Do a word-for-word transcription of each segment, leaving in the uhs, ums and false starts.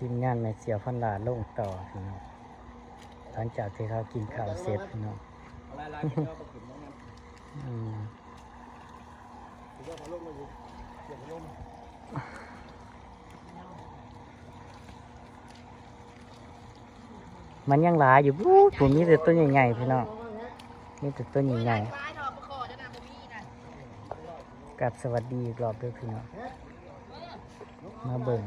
ทีมงานแม่เสี่ยวพันล้านลงต่อพี่น้อง หลังจากที่เขากินข้าวเสร็จพี่น้อง อืม มันยังหลายอยู่ อู้ ผมมีแต่ตัวใหญ่ๆพี่น้อง มีแต่ตัวใหญ่ๆ กับสวัสดีอีกรอบด้วยพี่น้อง มาเบิ่ง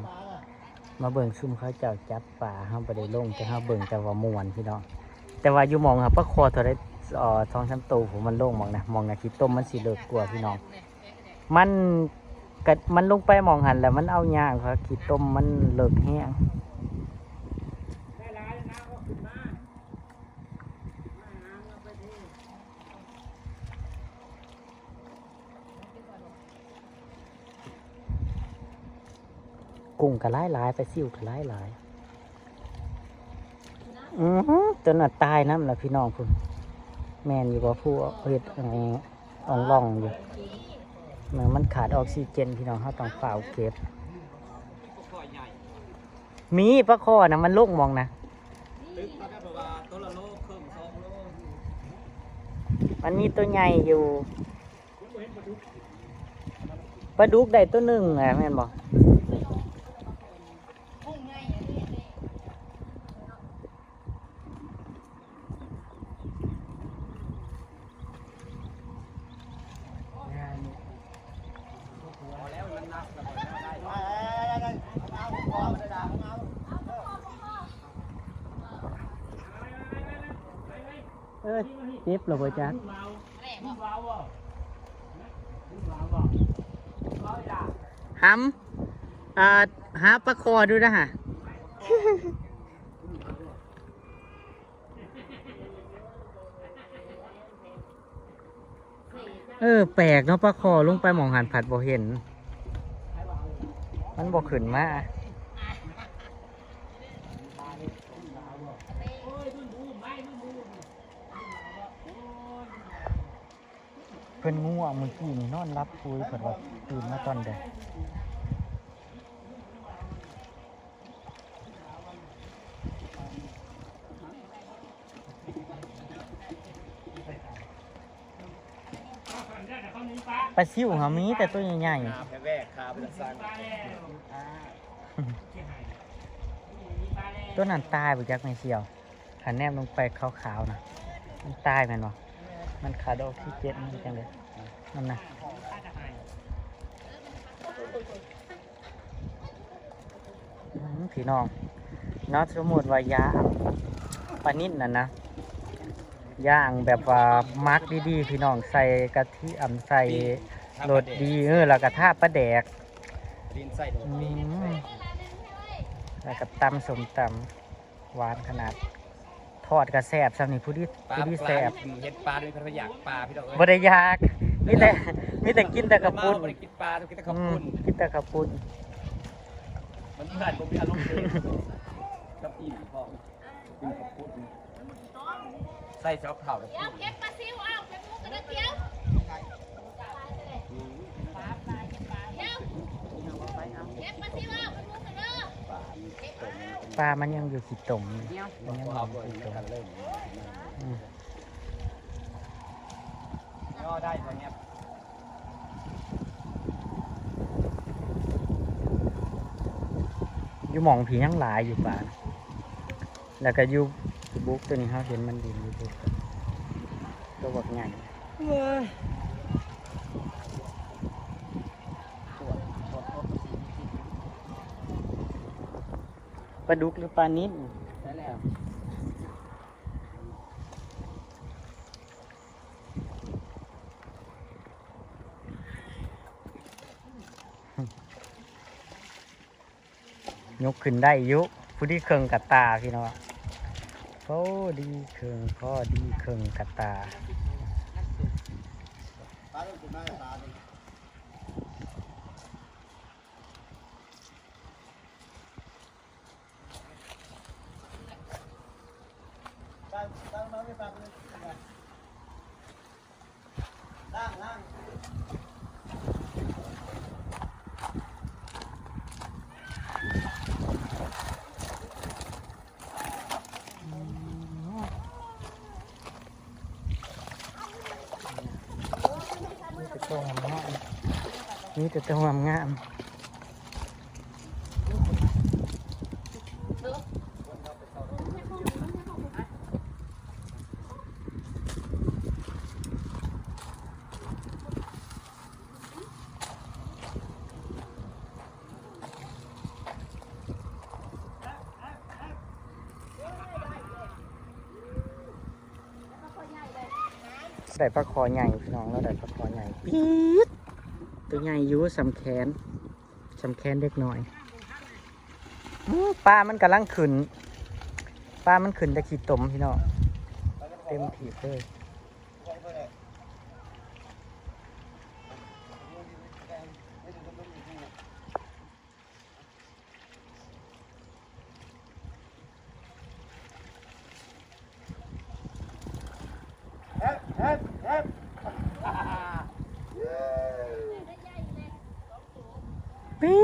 มาเบิ่งซุมเขาเจ้าจับปลา เฮาบ่ได้ลง แต่เฮาเบิ่งแต่ว่าม่วนพี่น้อง แต่ว่าอยู่หม่องหาปลาคอเท่าใด เอ่อ สองสามโต ผมมันลงหม่องนะ หม่องนะขี้ต้มมันสิเลิกกว่าพี่น้อง มันกะ มันลงไปหม่องหั้นแหละ มันเอายากครับ ขี้ต้มมันเลิกแฮง กุ้งกะหลายๆ ปลาซิวกะหลายๆ อือหือ ตัวน่ะตายนำล่ะพี่น้องพุ้น แม่นอยู่บ่ ผู้เฮ็ด เอ่อ อ่องล่องอยู่ มัน มันขาดออกซิเจนพี่น้อง เฮาต้องฟ้าวเก็บ มีปลาคอน่ะ มันลงหม่องนะ มันมีตัวใหญ่อยู่ ปลาดุกได้ตัวหนึ่งอะ แม่นบ่ เอ้ย เจ็บแล้วบ่จ๊ะ หำ อ่า หาปลาคอดูนะฮะ เออ แปลกเนาะ ปลาคอลงไปหม่องหั้นผัดบ่เห็น มันบ่ขึ้นมา เพิ่นง่วง มื้อกี้นี่นอนหลับปุ๋ย เพิ่นว่าตื่นมาตอนใด ปลาซิวหามีแต่ตัวใหญ่ๆ หาแพะแวกขาเป็นสั่ง ตัวนั้นตายบ่จักแม่เสี่ยว คันแนมลงไปขาวๆนะ มันตายแม่นบ่ มันขาดออกซิเจน มันจังได๋ นั่นนะ อืม พี่น้อง เนาะ สมมุติว่าย่างปลานิลน่ะนะ ย่างแบบว่าหมักดีๆ พี่น้อง ใส่กระเทียม ใส่รสดี เออ แล้วก็ทาปลาแดก ดินใส่หมู อื ปิ้ง ม แล้วก็ตำส้มตำ หวานขนาด ทอดก็แซ่บ ส่ำนี่ผู้ดี ปลา ผู้ดี ปลา แซ่บ เฮ็ดปลาด้วย เพิ่นอยากปลาพี่น้องเอ้ย บ่ได้อยาก มีแต่ มีแต่กินแต่ข้าวปุ้น บ่ได้กินปลา กินแต่ข้าวปุ้น อืม กินแต่ข้าวปุ้น มันเพื่อนบ่มีอารมณ์เลย กับอิ่มพร้อม กินข้าวปุ้น ใส่ซอสเผา เดี๋ยวเก็บปลาซิวเอาไปปรุงกันนะเดี๋ยว เดี๋ยวเก็บปลาซิวเอาไปปรุงกันเด้อ ปลามันยังอยู่ขี้ตม มันยังอยู่ขี้ตม อืม ย่อได้ตัวเนี้ย อยู่หม่องผียังหลายอยู่ปลานะ แล้วก็อยู่บุกตัวนี้ เฮาเห็นมันดินอยู่บุก ตัวบักใหญ่ ปลาดุกหรือปลานิล ใช่แล้ว ยกขึ้นได้อยู่ ผู้ดีเคิ่งกะตาพี่น้อง โอ้ ดีเคิ่ง พอดีเคิ่งกะตา ล่างล่าง มีแต่ตัวงามๆ ได้ปลาคอใหญ่พี่น้อง เราได้ปลาคอใหญ่ปี๊ด ตัวใหญ่อยู่ สำแขน สำแขนเด็กน้อย อื้อ ปลามันกำลังขึ้น ปลามันขึ้นแต่ขี้ตมพี่น้อง เต็มที่เลย ปี๊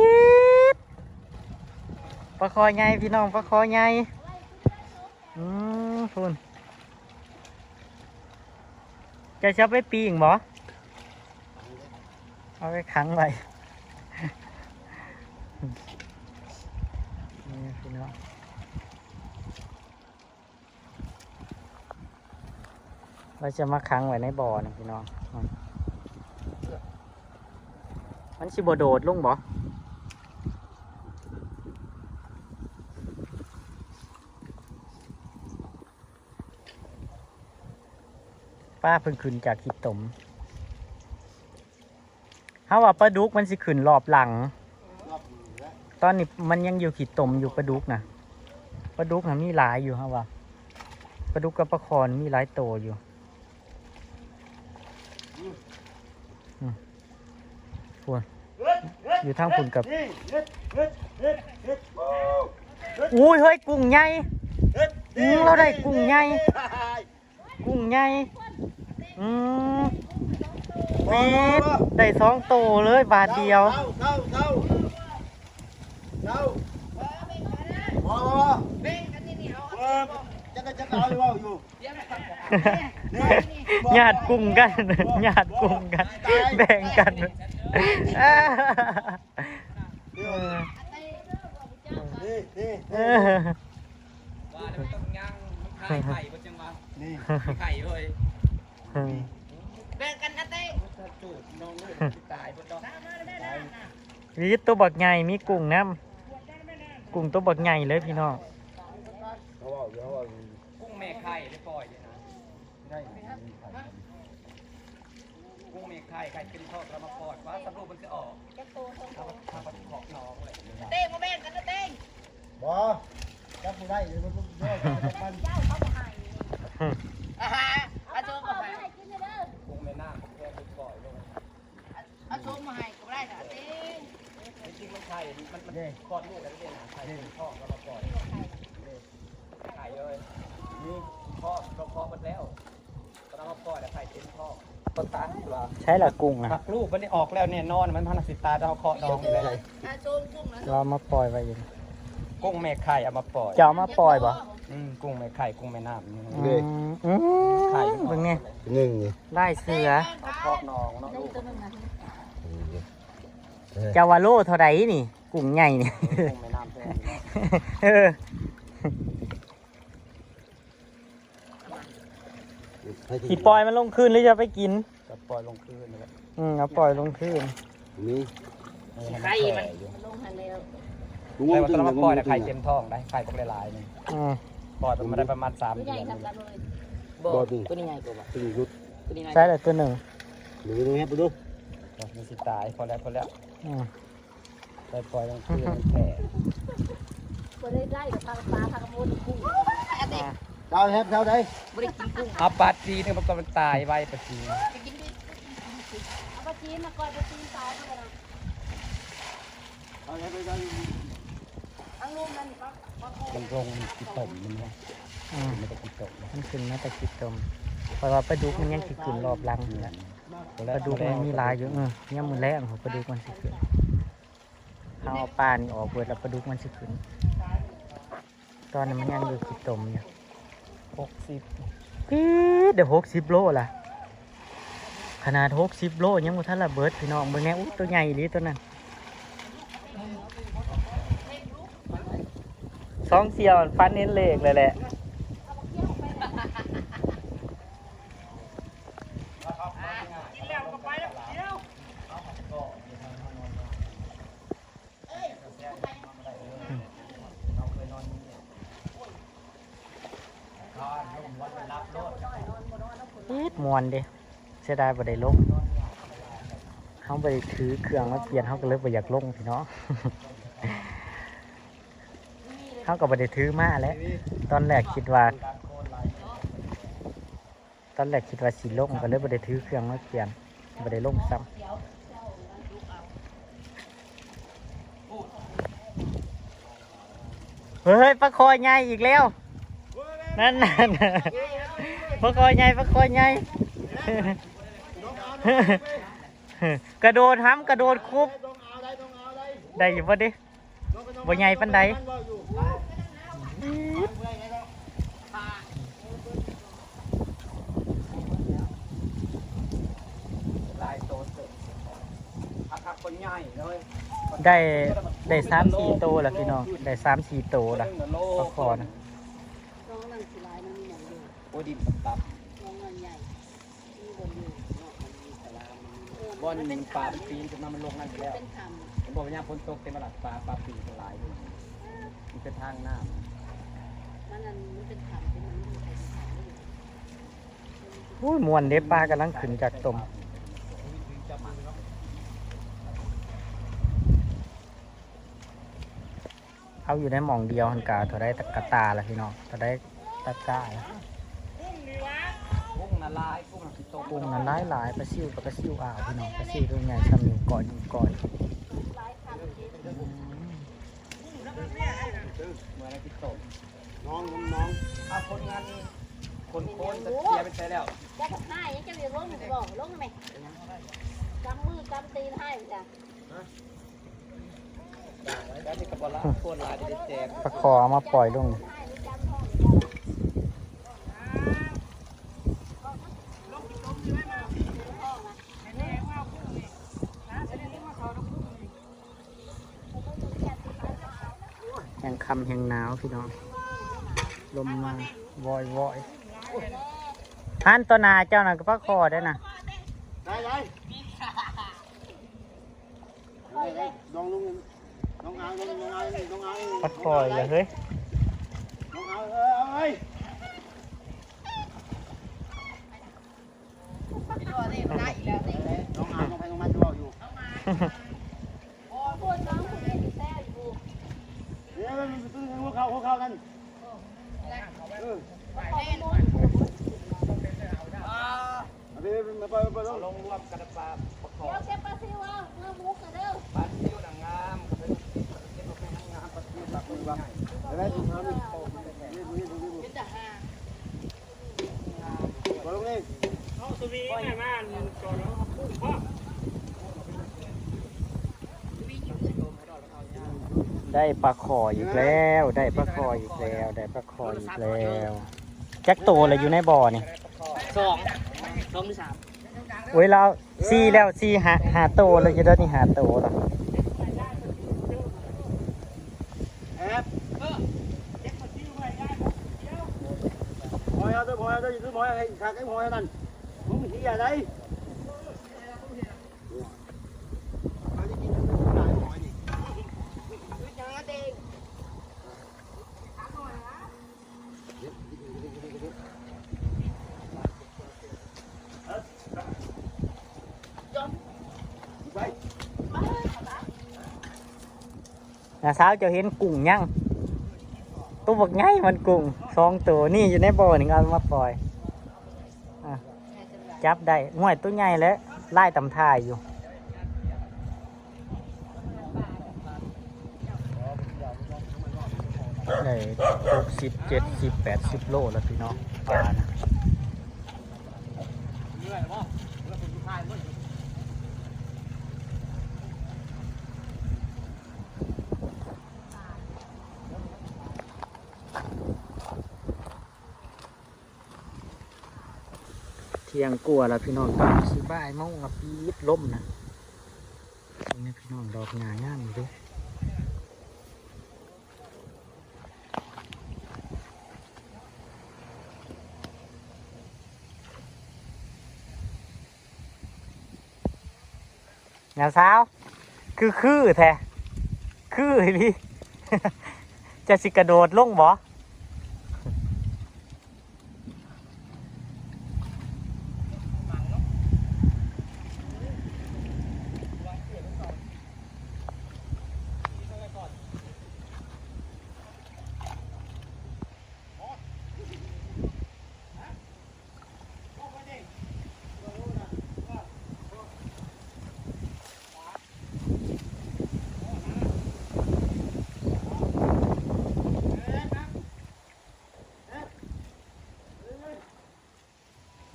ด ปลาคอใหญ่พี่น้อง ปลาคอใหญ่ อืม พูน จะจะไปปีงบ่ เอาไปขังไว้ นี่พี่น้อง เราจะมาขังไว้ในบ่อนะพี่น้อง มันสิบ่โดดลงบ่ ปลาเพิ่งขึ้นจากขี้ตม เฮาว่าปลาดุกมันสิขึ้นรอบหลัง ตอนนี้มันยังอยู่ขี้ตมอยู่ปลาดุกนะ ปลาดุกนะมีหลายอยู่เฮาว่า ปลาดุกกับปลาคอนี่มีหลายโตอยู่ อืม พูน อยู่ทางพูนกับ อุ้ย เฮ้ย กุ้งใหญ่ อืม เราได้กุ้งใหญ่ กุ้งใหญ่ อืม แม่น ได้สองโตเลยบาทเดียว เศร้าเศร้าเศร้าเศร้าบ่บ่บ่ เบิ่งอันนี้นี่เอา เบิ่งจะได้จะเอาอยู่ เว้าอยู่ นี่ หยาดกุ้งกัน หยาดกุ้งกัน แบ่งกัน เดี๋ยว เออ นี่นี่ เออ ว่าแล้วมันต้องย่าง มันคายไข่บ่จังวะ นี่ ไข่เว้ย อืม แบ่งกันนะเต้ ถ้าจูบน้องลูกมันสิตายเบิดดอก มีตัวบักใหญ่ มีกุ้งนำ กุ้งตัวบักใหญ่เลยพี่น้อง เขาเอาอยู่ เขาเอาอยู่ กุ้งแม่ไข่ได้ปล่อยเลยนะ ได้ กุ้งแม่ไข่ ไข่เต็มท้องเรามาปล่อย ว่าสำรวจมันจะออก เอามา เอามาขอกน้องเลย เต้มาแบ่งกันนะเต้ บ่ จับบ่ได้เลย มันต้องย่อยกัน เจ้าเขาบ่ให้ อ่าฮะ เอาโชว์มาให้ กินเด้อ กุ้งแม่น้ำแค่ไปปล่อยลง เอาโชว์มาให้ก็ได้นะเต้ จริงๆมันไข่ มัน มัน นี่ คลอดลูกแล้วเด้นะ ไข่เต็มท้องแล้วมาปล่อย ไข่เลย นี่ คลอด เราคลอดหมดแล้ว ก็ต้องมาปล่อยแล้ว ไข่เต็มท้อง ก็ตายว่ะ ใช่ละกุ้งนะ ผักลูกมันได้ออกแล้วแน่นอน มันพันสิตาย ต้องเอาเคาะดองอยู่แล้ว อาโซนกุ้งนะ เรามาปล่อยไว้อยู่ กุ้งแม่ไข่เอามาปล่อย จะเอามาปล่อยบ่ อืม กุ้งแม่ไข่ กุ้งแม่น้ำนี่ อืม อืม ไข่ เบิ่งแน่ หนึ่ง ลายเสือ เอาเคาะน้องเนาะลูก เจ้าว่าโลเท่าใดนี่ กุ้งใหญ่นี่ กุ้งแม่น้ำแท้ เออ สิปล่อยมันลงคืนหรือจะไปกิน ก็ปล่อยลงคืนนั่นแหละ อืม เอาปล่อยลงคืน นี่ เออ ไข่มัน มันลงหันแล้ว ลุง แต่ว่าตอนเรามาปล่อยนะ ลุง ไข่เต็มท้องได้ ไข่พวกหลายๆนี่ อืม ปล่อยมันมาได้ประมาณสาม ตัวใหญ่ เดือน ทำกันเลย บ่ บ่ ตัวนี้ใหญ่กว่า ตัวนี้หยุด ตัวนี้ใหญ่ ใช่เลยตัวหนึ่ง เดี๋ยวดูให้ไปดู มันสิตาย พอแล้ว พอแล้ว อืม ไปปล่อยกลางคืนมันแผ่ บ่ได้ไล่กับปลา ปลา ปลากระโมนกุ้ง เจ้าแฮบเจ้าใด บ่ได้กินกุ้ง เอาปลาจีนเนี่ยมันก็มันตายไวปลาจีน ไปกินดิ เอาปลาจีนมาก่อน ปลาจีนตายไปแล้ว เอาแฮบไปเจ้าอยู่ ทั้งลูกมันปลา ปลา มันลงมันขี้ตมมันวะ อืม มันจะขี้ตมวะ มันขึ้นมาแต่ขี้ตม เพราะว่าปลาดุกมันยังสิขึ้นรอบหลังอยู่แล้ว ปลาดุกมันมีหลายอยู่ เออ ยามมื้อแลงปลาดุกมันสิขึ้น เฮาเอาปลานี่ออกเบิดแล้วปลาดุกมันสิขึ้น ตอนนี้มันยังอยู่ขี้ตมอยู่ หกสิบ ปี๊ด เดี๋ยวหกสิบโลละ ขนาดหกสิบโลยังบ่ทันระเบิดพี่น้อง เบิ่งแน่ อู้ ตัวใหญ่อีหลีตัวนั้น สองเสี่ยวฟันเห็นเลขเลยแหละ เฮ็ดม่วนเด้ เสียดายบ่ได้ลง เฮาบ่ได้ถือเครื่องมาเปลี่ยน เฮาก็เลยบ่อยากลงพี่น้อง เฮาก็บ่ได้ถือมาแหละ ตอนแรกคิดว่า ตอนแรกคิดว่าสิลง ก็เลยบ่ได้ถือเครื่องมาเปลี่ยน บ่ได้ลงซ้ำ เฮ้ย ปลาคอใหญ่อีกแล้ว นั่นน่ะ ปลาคอใหญ่ ปลาคอใหญ่ กระโดดห้ำ กระโดดคุบ ได้อยู่บ่เด้ บ่ใหญ่ปานใด หลายโตเติบ ผัก ผักคนใหญ่เลย ได้ ได้สามสี่โตแล้วพี่น้อง ได้สามสี่โตแล้ว ปลาคอนะ น้องนั่นสิหลาย มันมีหม่องเดียว โอ้ย ดินตับ น้องนั่นใหญ่ มีบ่อนอยู่ เนาะ มันมีสลาม มันมี เออ บ่อน มันเป็น ปลา ถ้ำ มันปีนขึ้นมา มันลงนั่นอยู่แล้ว เป็นถ้ำ เห็นบอกว่ายามฝนตกเต็มตลาดปลา ปลาปีนกันหลายอยู่ มันเป็นทางน้ำ มันนั่น มันเป็นถ้ำ เป็นมันไม่มีใครไปถ่ายรูป อุ้ย ม่วนเด้ ปลากำลังขึ้นจากต้ม เอาอยู่ในหม่องเดียวหั่นกะเท่าใดตะกะตาล่ะพี่น้อง เท่าใดตะกร้าล่ะ กุ้งน่ะหลาย กุ้งน่ะสิโต กุ้งน่ะหลายๆ ปลาซิวกับปลาซิวอ่าวพี่น้อง ปลาซิวตัวใหญ่ส่ำนิ้วก้อย นิ้วก้อย อืม เมื่อไรสิโต น้อง น้อง เอาคนงาน คนโคนจะเสียไปใส่แล้ว จะทำให้ยังจะเรียกลงหรือบอกลงไหม กำมือกำตีนให้จ้ะ แล้วนี่ก็บ่ละ โคนหลายจะได้แจก ปลาคอเอามาปล่อยลง แฮงค่ำแฮงหนาวพี่น้อง ลมมาวอยๆ หันต่อหน้าเจ้านั่นก็ปลาคอได้น่ะ ได้ ได้ ได้ ลองลง ลองเอา ลอง ลองเอา ลองเอา ปลาคออีกแล้วเฮ้ย ลองเอา เออ เอาเฮ้ย ได้อีกแล้วนี่ ลองเอา ลองไป ลองมา ดูเอาอยู่ โอ้โห น้องคุณเล่นอยู่แซ่อยู่ เนี่ย มันเป็นหัวเขา หัวเขานั่น เออ เล่น เอาไป ไป ไป ไป ลงรวมกันปลาประกอบ เดี๋ยวเก็บปลาซิวเอา เมื่อมุกกันเด้อ ปลาซิวนางงาม เก็บเอาไปนางงาม ปลาซิวปลาคนใหญ่ อะไรดูครับ นี่ ดูนี่ ดูนี่ ดู เป็นทหาร มาลงนี่ เอาสวีมา มาก่อนแล้วก็พุ่งพ่อ ได้ปลาคออีกแล้ว ได้ปลาคออีกแล้ว ได้ปลาคออีกแล้ว จักโตเลยอยู่ในบ่อนี่ สอง สองหรือสาม โอ้ย เราสี่แล้ว สี่ ห้า ห้าโตเลยอยู่เด้อนี่ ห้าโตแล้ว แอบ เออ หอยเอาเด้อ หอยเอาเด้อ อยู่ซื้อหอยให้ขาดไอ้หอยนั่น มึงเหี้ยอะไร น้าสาวเจ้าเห็นกุ้งยัง ตัวบักใหญ่มันกุ้งสองตัวนี่อยู่ในบ่อนี่เอามาปล่อย อ่ะ จับได้ ห้วยตัวใหญ่แล้ว ลายตำท่ายอยู่ ได้หกสิบ เจ็ดสิบ แปดสิบโลแล้วพี่น้อง ปลานะ เ เที่ยงกว่าแล้วพี่น้อง สิบ่ายโมงแล้ว ปีดลมนะ นี่นะพี่น้อง ดอกหญ้างามอยู่เด้ น้าสาว คือ คือแท้ คืออีหลี จะสิกระโดดลงบ่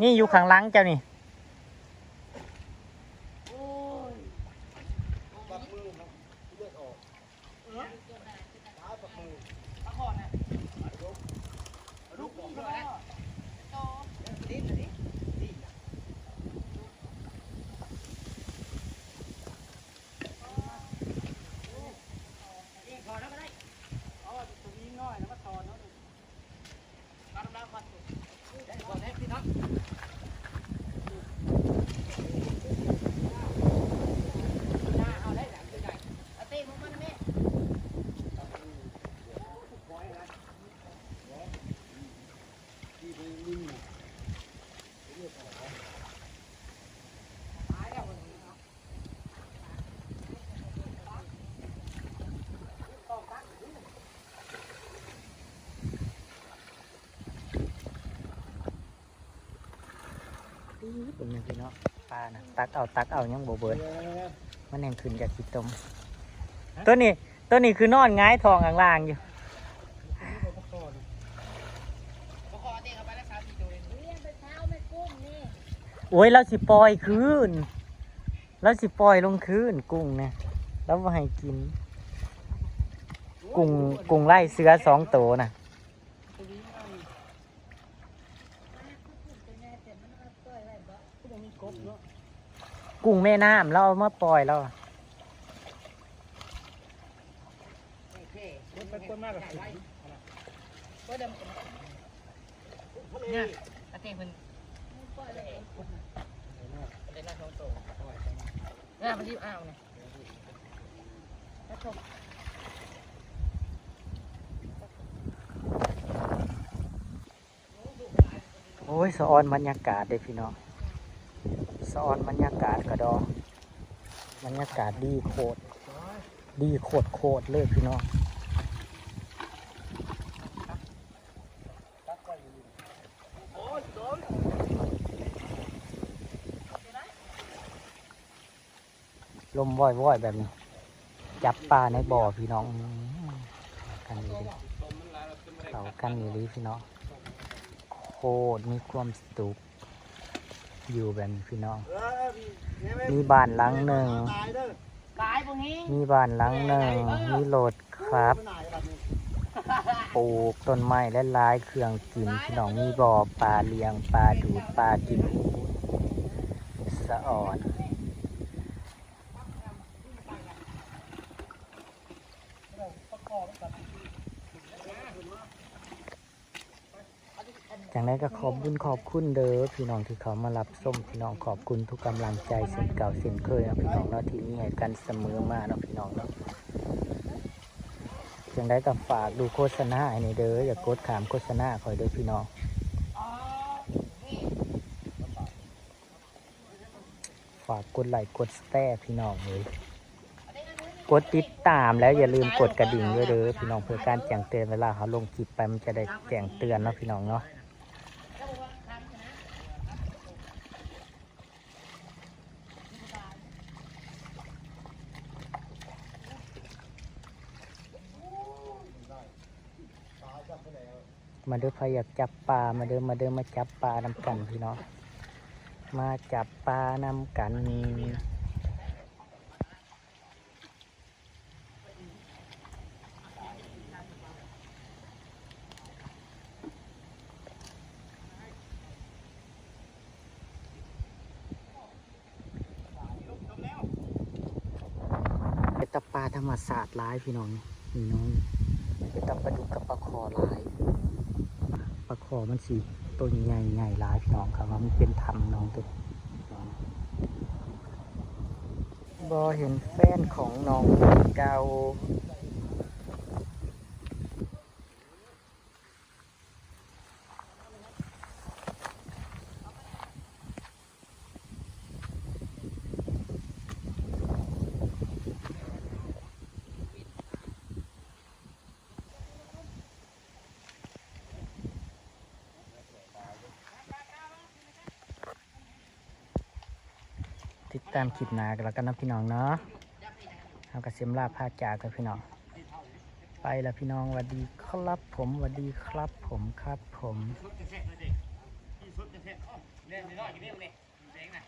นี่อยู่ข้างหลังเจ้านี่ เป็นยังไงเนาะ ปลานะ ตักเอา ตักเอา ยังบ่เบิด มันยังขึ้นจากขี้ตม ตัวนี้ ตัวนี้คือนอนหงายท้องข้างล่างอยู่ โอ้ย เราสิปล่อยคืน เราสิปล่อยลงคืน กุ้งเนี่ย เราบ่ให้กิน กุ้ง กุ้งลายเสือสองตัวน่ะ กุ้งแม่น้ำ เราเอามาปล่อยแล้ว ไปคนมากกับ เนี่ย อาเต้เพิ่น เล่นหน้าท้องโต เนี่ย มันรีบอ้าวเนี่ย โอ้ย สะออนบรรยากาศเด้พี่น้อง สะออนบรรยากาศกระดอง บรรยากาศดีโคตร ดีโคตรโคตรเลยพี่น้อง ลมว่อยๆแบบนี้ จับปลาในบ่อพี่น้อง อืม เข้ากันอยู่ดี เข้ากันอยู่ดีพี่น้อง โคตรมีความสุข อยู่แบบนี้พี่น้อง มีบ้านหลังหนึ่ง มีบ้านหลังหนึ่ง มีรถครับ ปลูกต้นไม้และหลายเครื่องกินพี่น้อง มีบ่อปลาเลี้ยงปลาดูดปลากิน สะออน จังใดก็ขอบบุญขอบคุณเด้อพี่น้องที่เข้ามารับชม พี่น้องขอบคุณทุกกำลังใจเช่นเก่าเช่นเคยนะพี่น้องเนาะ ที่มีให้กันเสมอมาเนาะพี่น้องเนาะ จังใดก็ฝากดูโฆษณาให้แหน่เด้อ อย่ากดข้ามโฆษณาข้อยเด้อพี่น้อง ฝากกดไลค์กดแชร์พี่น้องเลย กดติดตามแล้วอย่าลืมกดกระดิ่งด้วยเด้อพี่น้อง เพื่อการแจ้งเตือนเวลาเขาลงคลิปไปมันจะได้แจ้งเตือนเนาะพี่น้องเนาะ มาเด้อ ใครอยากจับปลา มาเด้อ มาเด้อ มาจับปลานำกันพี่น้อง มาจับปลานำกัน ส กับปลาธรรมชาติหลายพี่น้อง นี่น้อง เป็นตาปลาดุกกับปลาข่อหลาย ปลาข่อมันสิตัวใหญ่ใหญ่หลายพี่น้องครับ ว่ามันเป็นถ้ำน้องตัว บ่เห็นแฟนของน้องเก่า ติดตามคลิปหน้ากันแล้วกันนะพี่น้องเนาะ เฮาก็สิลาพาจากกันพี่น้อง ไปแล้วพี่น้อง สวัสดีครับผม สวัสดีครับผม ครับผม เล่นน้อยอยู่นี่มึงนี่เจ๋งนะ